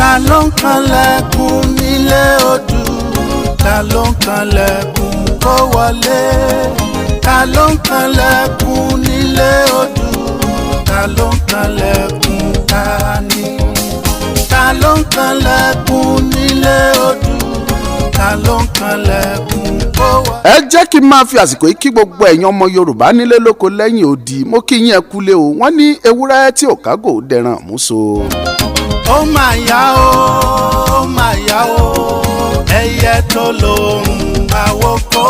Ta ló ń kanlẹ̀kùn nílé odù? Ta ló ń kanlẹ̀kùn kó wọlé? Ta ló ń kanlẹ̀kùn nílé odù? Ta ló ń kanlẹ̀kùn ta ni? Ta ló ń kanlẹ̀kùn nílé odù? Ta ló ń kanlẹ̀kùn kó wọlé? Ẹ jẹ́ kí n máa fi àsìkò yìí kí gbogbo ẹ̀yin ọmọ Yorùbá nílé lóko lẹ́yìn odi. Mo kí yín, ẹ kúlé o. Wọ́n ní ewúrẹ́ tí ò kágò dẹran àmúso. Ó mà yá o, ó mà yá o, ẹyẹ tó lóhùn àwòkọ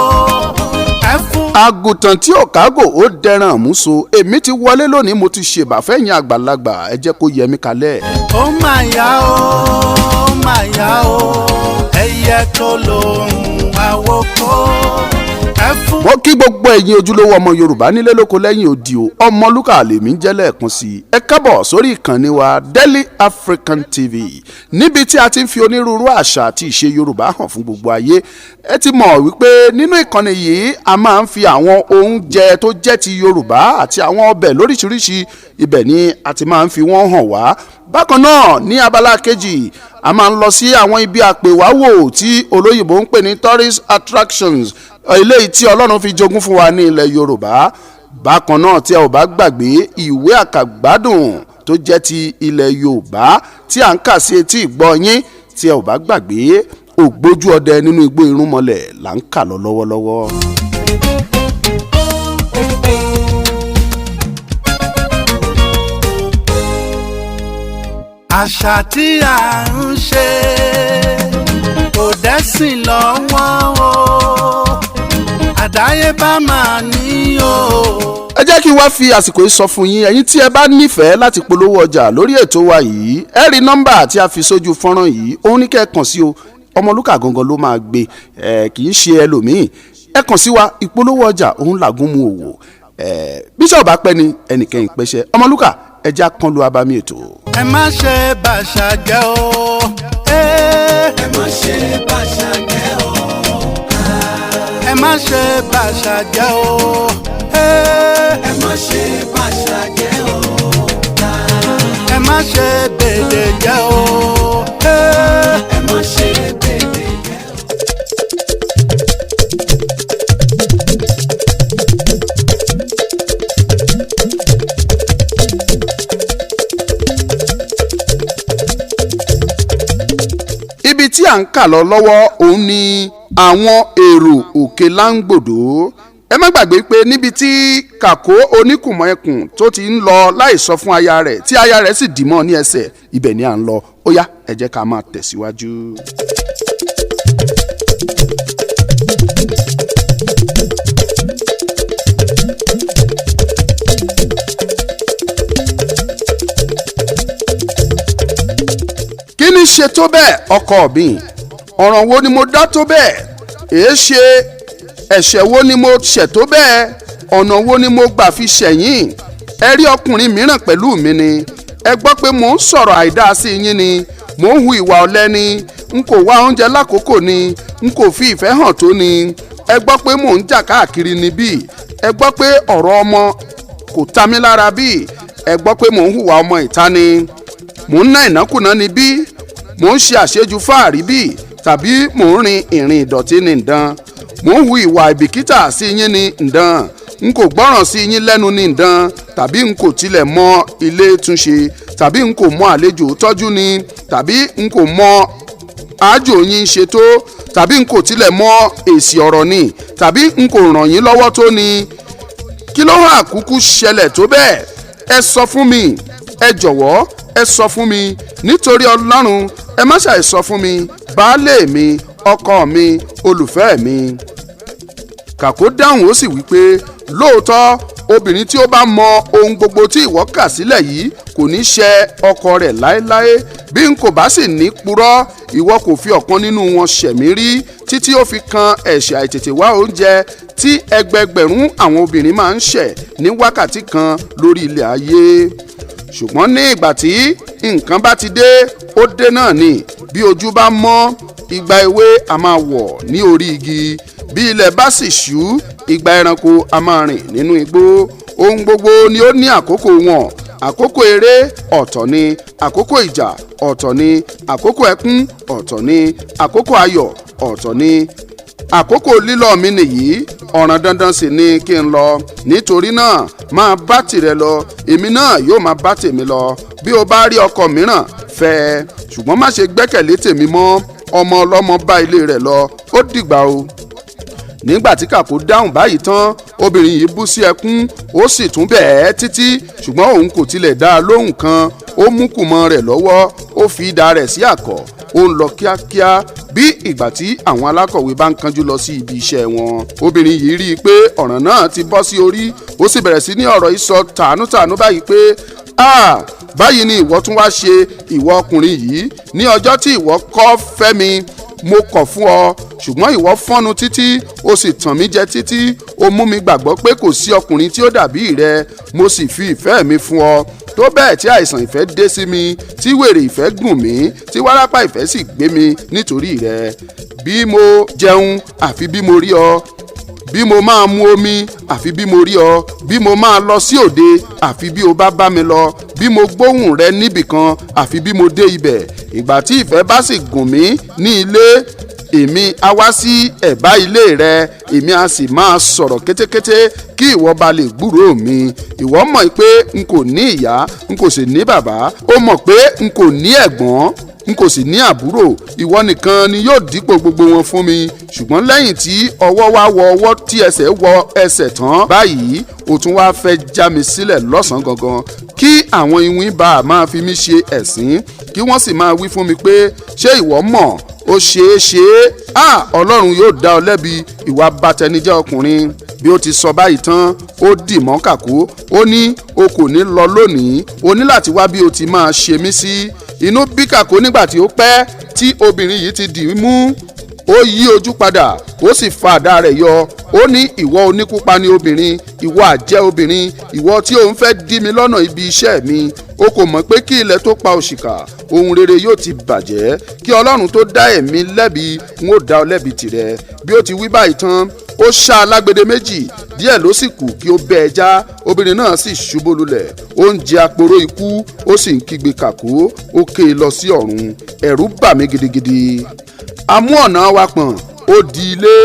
ẹfun. Àgùntàn tí ò kágò ó dẹran àmúso. Èmi ti wọlé lónìí, mo ti ṣèbàfẹ́yìn àgbàlagbà. Ẹ jẹ́ kó yẹ mí kalẹ̀. Ó mà yá o, ó mà yá o, ẹyẹ tó lóhùn àwòkọ ẹfun. Mo kí gbogbo ẹ̀yin ojúlówó ọmọ Yorùbá nílé lóko lẹ́yìn odi o. Ọmọlúkà lèmi ń jẹ́ lẹ́ẹ̀kan sí i. Ẹ kábọ̀ sórí ìkànnì wa, Daily African TV, níbi tí a ti ń fi onírúurú àṣà àti ìṣe Yorùbá hàn fún gbogbo ayé. Ẹ ti mọ̀ wípé nínú ìkànnì yìí, a máa ń fi àwọn oúnjẹ tó jẹ́ ti Yorùbá àti àwọn ọbẹ̀ lóríṣiríṣi, ibẹ̀ ni a ti máa ń fi wọ́n hàn wá. Bákan náà, ní abala kejì, a máa ń lọ sí àwọn ibi àpèwáwò tí olóyìnbó ń pè ní tourist attractions, eléyìí tí Ọlọ́run fi jogún fún wa ní ilẹ̀ Yorùbá. Bákan náà, tí ẹ ò bá gbàgbé, ìwé àkàgbádùn tó jẹ́ ti ilẹ̀ Yorùbá tí à ń kà sí etí ìgbọ́ yín, tí ẹ ò bá gbàgbé, Ògbójú Ọdẹ Nínú Igbó Irúnmọlẹ̀ là ń kà lọ lọ́wọ́lọ́wọ́. Àṣà tí à ń ṣe kò dẹ́sìn lọ́wọ́ o, àdáyébá máa ní o. Ẹ jẹ́ kí n wá fi àsìkò yìí sọ fún yín, ẹ̀yin tí ẹ bá nífẹ̀ẹ́ láti polówó ọjà lórí ètò wa yìí, ẹ rí nọ́mbà tí a fi sójú fọ́nrán yìí, òun ní kẹ́ ẹ kàn sí o. Ọmọlúkà gangan ló máa gbé ẹ, kì í ṣe ẹlòmíì. Ẹ kàn sí wa. Ìpolówó ọjà òun làgùn mu òwò ẹ. Bíṣọ̀ bá pẹ́ ni ẹnìkẹyìn pẹ́ṣẹ́. Ọmọlúkà, ẹ já kan lu abami ètò. Ẹ má ṣe bàṣà jẹ́ o. Ẹ má ṣe bàṣà jẹ́ o. Ẹ má ṣe bàṣà jẹ́ o. Ẹ má ṣe bàṣà jẹ́ o. Ẹ má ṣe bèdè jẹ́ o. Ẹ má ṣe bèdè jẹ́ o. Ibi tí à ń kà lọ lọ́wọ́ òun ni àwọn èrò Òkè Láńgbòdo. Ẹ má gbàgbé pé níbi tí Kàkó oníkùmọ̀ ẹkùn tó ti ń lọ láì sọ fún aya rẹ̀, tí aya rẹ̀ sì dì mọ́ ní ẹsẹ̀, ibẹ̀ ni à ń lọ. Ó yá, ẹ jẹ́ ká máa tẹ̀síwájú. Kí ni ṣe tó bẹ́ẹ̀, ọkọ mi? Ọ̀ràn wo ni mo dá tó bẹ́ẹ̀? Èé ṣe? Ẹ̀ṣẹ̀ wo ni mo ṣẹ̀ tó bẹ́ẹ̀? Ọ̀nà wo ni mo gbà fi ṣẹ̀yìn? Ẹ rí ọkùnrin mìíràn pẹ̀lú mi ni? Ẹ gbọ́ pé mò ń sọ̀rọ̀ àìdáa sí yín ni? Mò ń hu ìwà ọ̀lẹ ni? N kò wá oúnjẹ lákòókò ni? N kò fi ìfẹ́ hàn tó ni? Ẹ gbọ́ pé mò ń jà káàkiri níbí? Ẹ gbọ́ pé ọ̀rọ̀ ọmọ kò ta mí lára bí? Ẹ gbọ́ pé mò ń hùwà ọmọ ìta ni? Mò ń ná ìnákùná ni bí? Mò ń ṣe àṣejù fáàrí bí? Tàbí mò ń rin ìrìn ìdọ̀tí ní ǹdan? Mò ń hu ìwà ìbìkítà sí yín ní ǹdan? N kò gbọ́ràn sí yín lẹ́nu ní ǹdan? Tàbí n kò tilẹ̀ mọ ilé túnṣe? Tàbí n kò mọ àlejò tọ́jú ni? Tàbí n kò mọ àájò yín ṣe tó? Tàbí n kò tilẹ̀ mọ èsì ọ̀rọ̀ ni? Tàbí n kò ràn yín lọ́wọ́ tó ni? Kí ló hàn kúkú ṣẹlẹ̀ tó bẹ́ẹ̀? Ẹ sọ fún mi, ẹ jọ̀wọ́, ẹ sọ fún mi. Nítorí Ọlọ́run, ẹ má ṣàì sọ fún mi, baálé mi, ọkọ mi, olùfẹ́ mi. Kàkó dáhùn, ó sì wí pé, lóòótọ́, obìnrin tí ó bá mọ ohun gbogbo tí ìwọ kà sílẹ̀ yìí kò ní ṣẹ ọkọ rẹ̀ láéláé. Bí n kò bá sì ní purọ́, ìwọ kò fi ọ̀kan nínú wọn ṣẹ̀ mí rí, títí ó fi kan ẹ̀ṣẹ̀ àìtètè wá oúnjẹ tí ẹgbẹgbẹ̀rún àwọn obìnrin máa ń ṣẹ̀ ní wákàtí kan lórí ilẹ̀ ayé. Ṣùgbọ́n ní ìgbà tí nǹkan bá ti dé, ó dé náà ni. Bí ojú bá mọ́, ìgbà ewé a máa wọ̀ ní orí igi. Bí ilẹ̀ bá sì ṣú, ìgbà ẹranko a máa rìn nínú igbó. Ohun gbogbo ni ó ní àkókò wọn. Àkókò eré ọ̀tọ̀ ni, àkókò ìjà ọ̀tọ̀ ni, àkókò ẹkún ọ̀tọ̀ ni, àkókò ayọ̀ ọ̀tọ̀ ni. Àkókò lílọ mi nìyí, ọ̀ràn dandan sì ni kí n lọ. Nítorí náà, máa bá tìrẹ lọ, èmi náà yóò máa bá tèmi lọ. Bí o bá rí ọkọ mìíràn fẹ́ ẹ, ṣùgbọ́n má ṣe gbẹ́kẹ̀lé tèmi mọ́. Ọmọ ọlọ́mọ bá ilé rẹ̀ lọ, ó dìgbà o. Nígbà tí Kàkó dáhùn báyìí tán, obìnrin yìí bú sí ẹkún, ó sì tún bẹ̀ ẹ́ títí, ṣùgbọ́n òun kò tilẹ̀ dá a lóhùn kan. Ó mú kùmọ̀ rẹ̀ lọ́wọ́, ó fi idà rẹ̀ sí àkọ̀, ó ń lọ kíákíá bí ìgbà tí àwọn alákọ̀wé bá ń kánjú lọ sí ibi iṣẹ́ wọn. Obìnrin yìí rí i pé ọ̀ràn náà ti bọ́ sí orí, ó sì bẹ̀rẹ̀ sí ní ọ̀rọ̀ yìí sọ tàánútàánú báyìí pé, "Ah, báyìí ni ìwọ tún wá ṣe, ìwọ ọkùnrin yìí? Ní ọjọ́ tí ìwọ kọ́ fẹ́ mi, mo kọ̀ fún ọ, ṣùgbọ́n ìwọ fọ́nu títí, o sì tàn mí jẹ títí, o mú mi gbàgbọ́ pé kò sí ọkùnrin tí ó dàbí rẹ. Mo sì fi ìfẹ́ mi fún ọ tó bẹ́ẹ̀ tí àìsàn ìfẹ́ dé sí mi, tí wèrè ìfẹ́ gùn mí, tí wárápá ìfẹ́ sì gbé mi nítorí rẹ. Bí mo jẹun, àfi bí mo rí ọ. Bí mo máa mu omi, àfi bí mo rí ọ. Bí mo máa lọ sí òde, àfi bí o bá bá mi lọ. Bí mo gbóhùn rẹ níbìkan, àfi bí mo dé ibẹ̀. Ìgbà tí ìfẹ́ bá sì gùn mí ní ilé, èmi á wá sí ẹ̀bá ilé rẹ, èmi á sì máa sọ̀rọ̀ kétékété kí ìwọ ba lè gbúròó mi. Ìwọ mọ̀ pé n kò ní ìyá, n kò sì ní bàbá. Ó mọ̀ pé n kò ní ẹ̀gbọ́n, n kò sì ní àbúrò. Ìwọ nìkan ni yóò dípò gbogbo wọn fún mi. Ṣùgbọ́n lẹ́yìn tí ọwọ́ wá wọ ọwọ́, tí ẹsẹ̀ wọ ẹsẹ̀ tán báyìí, o tún wá fẹ́ já mi sílẹ̀ lọ́sàn-án gangan, kí àwọn iwin bá a máa fi mí ṣe ẹ̀sín, kí wọ́n sì máa wí fún mi pé, 'Ṣé ìwọ mọ̀ ó ṣeé ṣe é?' À, Ọlọ́run yóò dá ọ lẹ́bi, ìwà bàtẹnijẹ́ ọkùnrin." Bí ó ti sọ báyìí tán, ó dì mọ́ Kàkó, ó ní, "O kò ní lọ lónìí. O ní láti wá bí o ti máa ṣe mí sí." Inú bí Kàkó nígbà tí ó pẹ́ tí obìnrin yìí ti dì í mú. Ó yí ojú padà, ó sì fa àdá rẹ̀ yọ. Ó ní, "Ìwọ oníkúpani obìnrin, ìwọ àjẹ́ obìnrin, ìwọ tí ò ń fẹ́ dí mi lọ́nà ibi iṣẹ́ mi! O kò mọ̀ pé kí ilẹ̀ tó pa òṣìkà, ohun rere yóò ti bàjẹ́? Kí Ọlọ́run tó dá ẹ̀mí lẹ́bi, n ó dá ọ lẹ́bi tìrẹ." Bí ó ti wí báyìí tán, ó ṣá alágbede méjì. Díẹ̀ ló sì kù kí ó bẹ́ ẹ já. Obìnrin náà sì ṣubú lulẹ̀, ó ń jẹ aporó ikú, ó sì ń kígbe Kàkó. Ó ké e lọ sí ọ̀run. Ẹ̀rù bà mí gidigidi. A mú ọ̀nà wa pọ̀n, ó di ilé.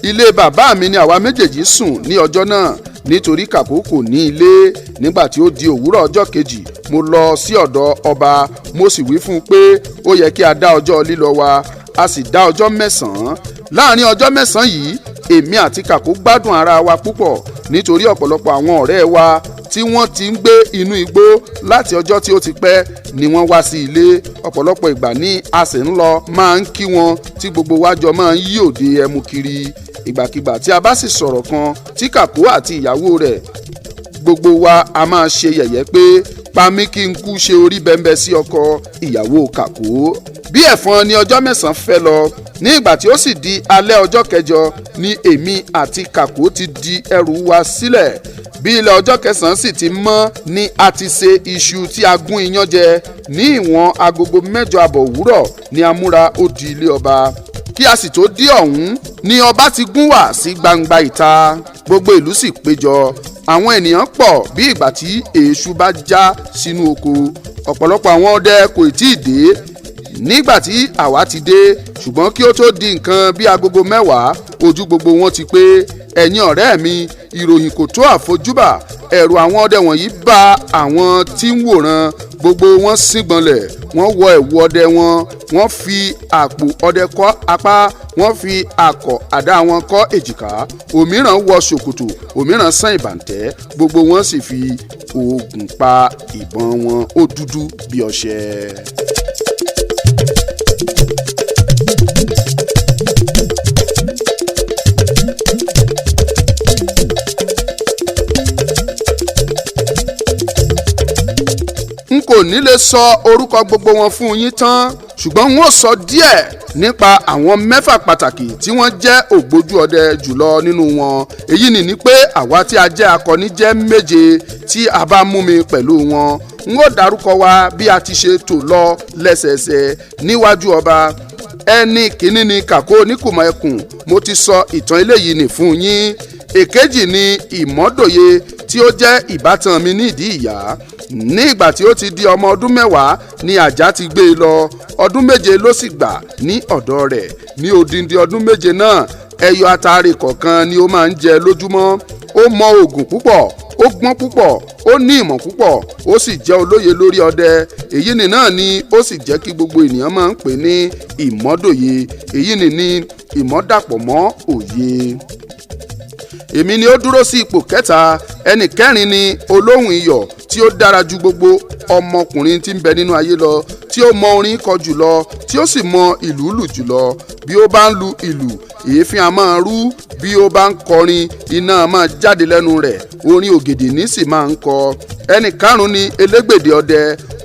Ilé bàbá mi ni àwa méjèèjì sùn ní ọjọ́ náà, nítorí Kàkó kò ní ilé. Nígbà tí ó di òwúrọ̀ ọjọ́ kejì, mo lọ sí ọ̀dọ̀ ọba, mo sì wí fún un pé ó yẹ kí a dá ọjọ́ lílọ wa. A sì dá ọjọ́ 9. Láàrin ọjọ́ 9 yìí, èmi àti Kàkó gbádùn ara wa púpọ̀, nítorí ọ̀pọ̀lọpọ̀ àwọn ọ̀rẹ́ wa tí wọ́n ti ń gbé inú igbó láti ọjọ́ tí ó ti pẹ́ ni wọ́n wá sí ilé. Ọ̀pọ̀lọpọ̀ ìgbà ní a sì ń lọ máa ń kí wọn, tí gbogbo wa jọ máa ń yí òde ẹmu kiri. Ìgbàkigbà tí a bá sì sọ̀rọ̀ kan tí Kàkó àti ìyàwó rẹ̀, gbogbo wa a máa ṣe yẹ̀yẹ́ pé, "Pa mí kí n kú ṣe orí bẹ́ńbẹ́ sí ọkọ ìyàwó Kàkó." Bí ẹ̀fọn ní ọjọ́ 9 fẹ́ lọ. Ní ìgbà tí ó sì di alẹ́ ọjọ́ kẹjọ ni èmi àti Kàkó ti di ẹrù wa sílẹ̀. Bí ilẹ̀ ọjọ́ kẹsàn-án sì ti mọ́ ni a ti ṣe iṣu tí a gún iyán jẹ. Ní ìwọ̀n agogo 8:30 òwúrọ̀ ni a múra, ó di ilé ọba. Kí a sì tó dé ọ̀hún ni ọba ti gún wá sí gbangba ìta. Gbogbo ìlú sì péjọ. Àwọn ènìyàn pọ̀ bí ìgbà tí èṣù bá já sínú oko. Ọ̀pọ̀lọpọ̀ àwọn ọdẹ kò tí ì dé nígbà tí àwa ti dé, ṣùgbọ́n kí ó tó di nǹkan bí agogo 10, ojú gbogbo wọn ti pé. Ẹ̀yin ọ̀rẹ́ mi, ìròyìn kò tó àfojúbà. Ẹ̀rù àwọn ọdẹ wọ̀nyí bà àwọn tí ń wòran. Gbogbo wọn sígbọnlẹ̀, wọ́n wọ ẹ̀wù ọdẹ wọn, wọ́n fi àpò ọdẹ kọ́ apá, wọ́n fi àkọ̀ àdá wọn kọ́ èjìká. Òmíràn wọ ṣòkòtò, òmíràn sán ìbàǹtẹ́. Gbogbo wọn sì fi oògùn pa ìbọn wọn, ó dúdú bí ọṣẹ. N kò ní lè sọ orúkọ gbogbo wọn fún yín tán, ṣùgbọ́n n ó sọ díẹ̀ nípa àwọn 6 pàtàkì tí wọ́n jẹ́ ògbójú ọdẹ jùlọ nínú wọn. Èyí ni ní pé àwa tí a jẹ́ akọni jẹ́ 7 tí a bá mú mi pẹ̀lú wọn. N ó dárúkọ wa bí a ti ṣe tò lọ lẹ́sẹẹsẹ níwájú ọba. Ẹni kìíní ni Kàkó oníkùmọ̀ ẹkùn. Mo ti sọ ìtàn eléyìí nì fún yín. Èkejì ni Ìmọ́dòye tí ó jẹ́ ìbátan mi nídìí ìyá. Ní ìgbà tí ó ti di ọmọ ọdún 10 ni àjà ti gbé e lọ. Ọdún 7 ló sì gbà ní ọ̀dọ̀ rẹ̀. Ní odindi ọdún 7 náà, ẹyọ atare kọ̀ọ̀kan ni ó máa ń jẹ lójúmọ́. Ó mọ oògùn púpọ̀, ó gbọ́n púpọ̀, ó ní ìmọ̀ púpọ̀, ó sì jẹ́ olóye lórí ọdẹ. Èyí ni náà ni ó sì jẹ́ kí gbogbo ènìyàn máa ń pè ní Ìmọ́dòye. Èyí ni ìmọ̀dàpọ̀ mọ́ òye. Èmi ni ó dúró sí ipò kẹta. Ẹnì kẹrin ni Olóhùn Iyọ̀ tí ó dára ju gbogbo ọmọkùnrin tí ń bẹ nínú ayé lọ, tí ó mọ orin kọ jùlọ, tí ó sì mọ ìlù lù jùlọ. Bí ó bá ń lu ìlù, èéfín a máa rú. Bí ó bá ń kọrin, iná a máa jáde lẹ́nu rẹ̀. Orin ògèdè ní sì máa ń kọ. Ẹnì karùn-ún ni Elégbèdè ọdẹ.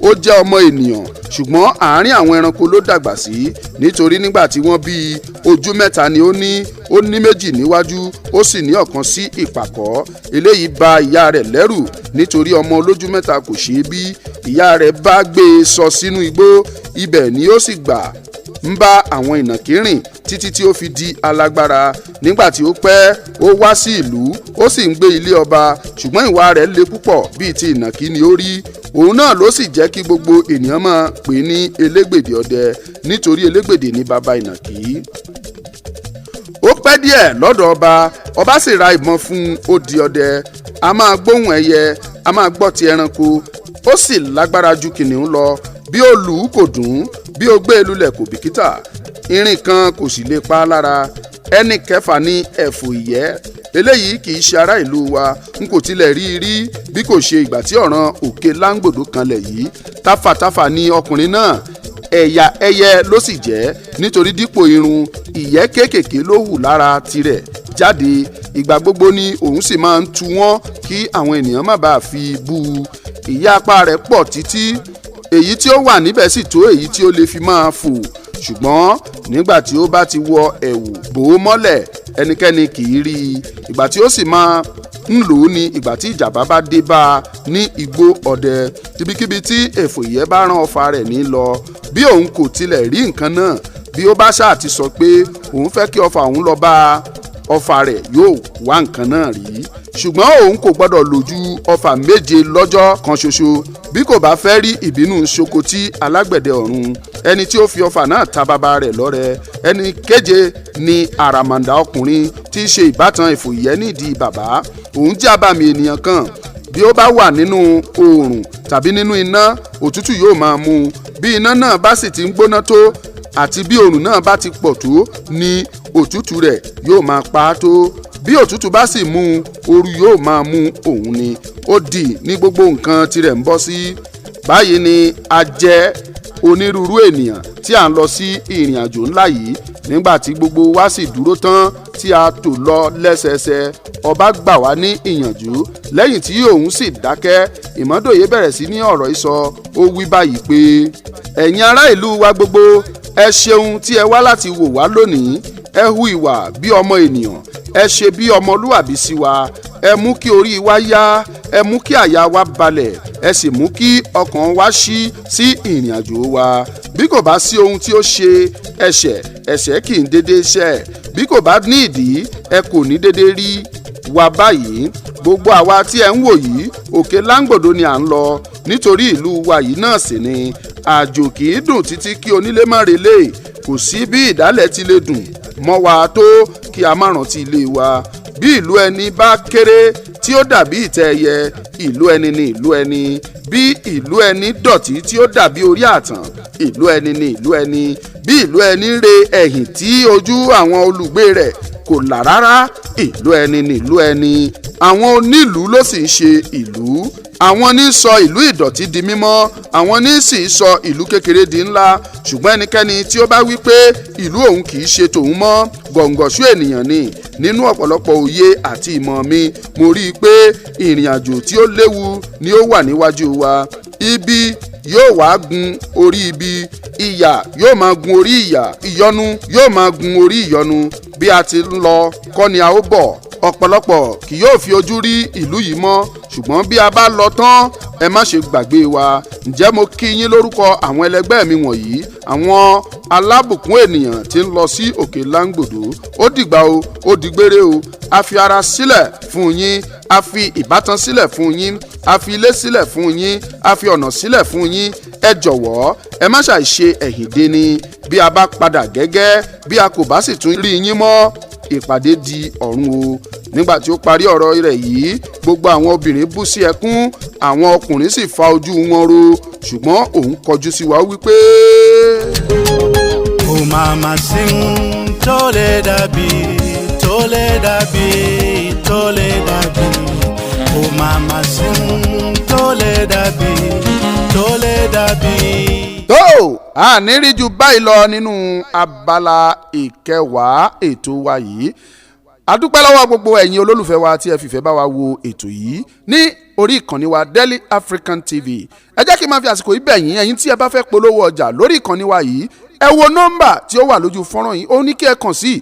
Ó jẹ́ ọmọ ènìyàn, ṣùgbọ́n àárín àwọn ẹranko ló dàgbà sí, nítorí nígbà tí wọ́n bí i, ojú 3 ni ó ní. Ó ní 2 níwájú, ó sì ní ọ̀kan sí ìpàkọ́. Eléyìí bà ìyá rẹ̀ lẹ́rù, nítorí ọmọ olójú 3 kò ṣeé bí. Ìyá rẹ̀ bá gbé e sọ sínú igbó. Ibẹ̀ ni ó sì gbà ń bá àwọn ìnàkí rìn títí tí ó fi di alágbára. Nígbà tí ó pẹ́, ó wá sí ìlú, ó sì ń gbé ilé ọba, ṣùgbọ́n ìwà rẹ̀ le púpọ̀, bíi ti ìnàkí ni ó rí. Òun náà ló sì jẹ́ kí gbogbo ènìyàn máa pè ní Elégbèdè ọdẹ, nítorí elégbèdè ni bàbá ìnàkí. Ó pẹ́ díẹ̀ lọ́dọ̀ ọba. Ọba sì ra ìbọn fún un, ó di ọdẹ. A máa gbóhùn ẹyẹ, a máa gbọ́ ti ẹranko, ó sì lágbára ju kìnìún lọ. Bí ó lù ú kò dùn, bí ó gbé e lulẹ̀ kò bìkítà, irin kan kò sì lè pa á lára. Ẹnì kẹfà ni Ẹ̀fù Ìyẹ́. Eléyìí kì í ṣe ará ìlú wa, n kò tilẹ̀ rí i rí bí kò ṣe ìgbà tí ọ̀ràn Òkè Láńgbòdo kanlẹ̀ yìí. Tafàtafà ni ọkùnrin náà, ẹ̀yà ẹyẹ ló sì jẹ́, nítorí dípò irun, ìyẹ́ kéékèèké ló hù lára tirẹ̀ jáde. Ìgbà gbogbo ni òun sì máa ń tu wọ́n kí àwọn ènìyàn má bàa fi bú u. Ìyẹ́ apá rẹ̀ pọ̀ títí, èyí tí ó wà níbẹ̀ sì tó èyí tí ó lè fi máa fò. Ṣùgbọ́n nígbà tí ó bá ti wọ ẹ̀wù bò ó mọ́lẹ̀, ẹnikẹ́ni kì í rí i. Ìgbà tí ó sì máa ń lò ó ní ìgbà tí ìjàmbá bá dé bá a ní igbó ọdẹ. Ibikíbi tí Ẹ̀fù Ìyẹ́ bá rán ọfà rẹ̀ ní lọ, bí òun kò tilẹ̀ rí nǹkan náà, bí ó bá ṣáà ti sọ pé òun fẹ́ kí ọfà òun lọ bá a, ọfà rẹ̀ yóò wá nǹkan náà rí. Ṣùgbọ́n òun kò gbọ́dọ̀ lò ju ọfà 7 lọ́jọ́ kan ṣoṣo, bí kò bá fẹ́ rí ìbínú Ṣokotí alágbẹ̀dẹ ọ̀run, ẹni tí ó fi ọfà náà ta bàbá rẹ̀ lọ́rẹ. Ẹni keje ni àràmàǹdà ọkùnrin tí í ṣe ìbátan Ẹ̀fù Ìyẹ́ nídìí bàbá. Òun jẹ́ abàmì ènìyàn kan. Bí ó bá wà nínú oòrùn tàbí nínú iná, òtútù yóò máa mú un. Bí iná náà bá sì ti ń gbóná tó àti bí oòrùn náà bá ti pọ̀ tó ni òtútù rẹ̀ yóò máa pa á tó. Bí òtútù bá sì mú un, ooru yóò máa mú òun ni. Ó dì ní gbogbo nǹkan tirẹ̀ ń bọ́ sí. Báyìí ni a jẹ́ onírúurú ènìyàn tí à ń lọ sí ìrìn àjò ńlá yìí. Nígbà tí gbogbo wa sì dúró tán tí a tò lọ lẹ́sẹẹsẹ, ọba gbà wá ní ìyànjú. Lẹ́yìn tí òun sì dákẹ́, Ìmọ́dòye bẹ̀rẹ̀ sí ní ọ̀rọ̀ ìsọ. Ó wí báyìí pé, ẹ̀yin ará ìlú wa gbogbo, ẹ ṣeun tí ẹ wá láti wò wá lónìí. Ẹ hu ìwà bí ọmọ ènìyàn, ẹ ṣe bí ọmọlúwàbí sí wa. Ẹ mú kí orí wa yá, ẹ mú kí àyà wa balẹ̀, ẹ sì mú kí ọkàn wa ṣí sí ìrìn àjò wa. Bí kò bá sí ohun tí ó ṣe ẹ̀ṣẹ̀, ẹ̀ṣẹ̀ kì í dédé ṣẹ̀. Bí kò bá ní ìdí, ẹ kò ní dédé rí wa báyìí. Gbogbo àwa tí ẹ ń wò yìí, Òkè Láńgbòdo ni à ń lọ, nítorí ìlú wa yìí náà sì ni. Àjò kì í dùn títí kí onílé má relé. Kò sí bí ìdálẹ̀ ti lè dùn mọ́ wa tó kí a má rántí ilé wa. Bí ìlú ẹni bá kéré tí ó dàbí ìtẹ́ ẹyẹ, ìlú ẹni ni ìlú ẹni. Bí ìlú ẹni dọ̀tí tí ó dàbí orí ààtàn, ìlú ẹni ni ìlú ẹni. Bí ìlú ẹni re ẹ̀yìn tí ojú àwọn olùgbé rẹ̀ kò là rárá, ìlú ẹni ni ìlú ẹni. Àwọn onílùú ló sì ń ṣe ìlú. Àwọn ní sọ ìlú ìdọ̀tí di mímọ́, àwọn ní sì sọ ìlú kékeré di ńlá. Ṣùgbọ́n ẹnikẹ́ni tí ó bá wí pé ìlú òun kì í ṣe tòun mọ́, gọ̀ǹgọ̀ṣú ènìyàn ni. Nínú ọ̀pọ̀lọpọ̀ òye àti ìmọ̀ mi, mo rí i pé ìrìn àjò tí ó léwu ni ó wà níwájú wa. Ibi yóò wá gun orí ibi, ìyà yóò máa gun orí ìyà, ìyọnu yóò máa gun orí ìyọnu. Bí a ti ń lọ kọ́ ni a ó bọ̀. Ọ̀pọ̀lọpọ̀ kì yóò fi ojú rí ìlú yìí mọ́, ṣùgbọ́n bí a bá lọ tán, ẹ má ṣe gbàgbé wa. Ǹjẹ́ mo kí yín lórúkọ àwọn ẹlẹgbẹ́ mi wọ̀nyí, àwọn alábùkún ènìyàn tí ń lọ sí Òkè Láńgbòdo. Ó dìgbà o, ó dìgbére o. A fi ara sílẹ̀ fún yín, a fi ìbátan sílẹ̀ fún yín, a fi ilé sílẹ̀ fún yín, a fi ọ̀nà sílẹ̀ fún yín. Ẹ jọ̀wọ́, ẹ má ṣàì ṣe ẹ̀yìn dé ni bí a bá padà gẹ́gẹ́ bí a kò bá sì tún rí yín mọ́. Ìpàdé di ọ̀run o." Nígbà tí ó parí ọ̀rọ̀ rẹ̀ yìí, gbogbo àwọn obìnrin bú sí ẹkún, àwọn ọkùnrin sì fa ojú wọn ro, ṣùgbọ́n òun kọjú sí wa wípé: Kò máa ma sí ń tó lè dàbí, tó lè dàbí, tó lè dàbí. Kò máa ma sí ń tó lè dàbí, tó lè dàbí. Tó a ní rí ju báyìí lọ nínú abala ìkẹwàá ètò wa yìí. A dúpẹ́ lọ́wọ́ gbogbo ẹ̀yin olólùfẹ́ wa tí ẹ fìfẹ́ bá wa wo ètò yìí ní orí ìkànnì wa, Daily African TV. Ẹ jẹ́ kí n máa fi àsìkò yìí bẹ̀ yín, ẹ̀yin tí ẹ bá fẹ́ polówó ọjà lórí ìkànnì wa yìí, ẹ wo nọ́mbà tí ó wà lójú fọ́nrán yìí, ó ní kí ẹ kàn sí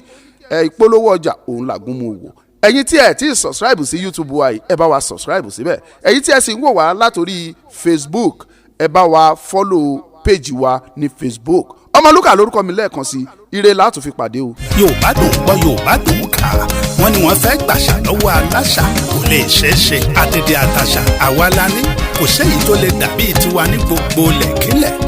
ẹ. Ìpolówó ọjà òun làgùn mu wò. Ẹ̀yin tí ẹ ti subscribe sí YouTube wa yìí, ẹ bá wa subscribe síbẹ̀. Ẹ̀yin tí ẹ sì ń wò wá látòrí Facebook, ẹ bá wa follow page wa ní Facebook. Ọmọlúkà lórúkọ mi. Lẹ́ẹ̀kan sí, ire látún fi pàdé o. Yorùbá dùn gbọ́, Yorùbá dùn kà. Wọ́n ní wọ́n fẹ́ gbàṣà lọ́wọ́ aláṣà, kò lè ṣeé ṣe. Àtẹ̀dẹ̀ àtàṣà àwa la ní, kò séyìí tó lè dàbí tiwa ní gbogbo lẹ̀kílẹ̀.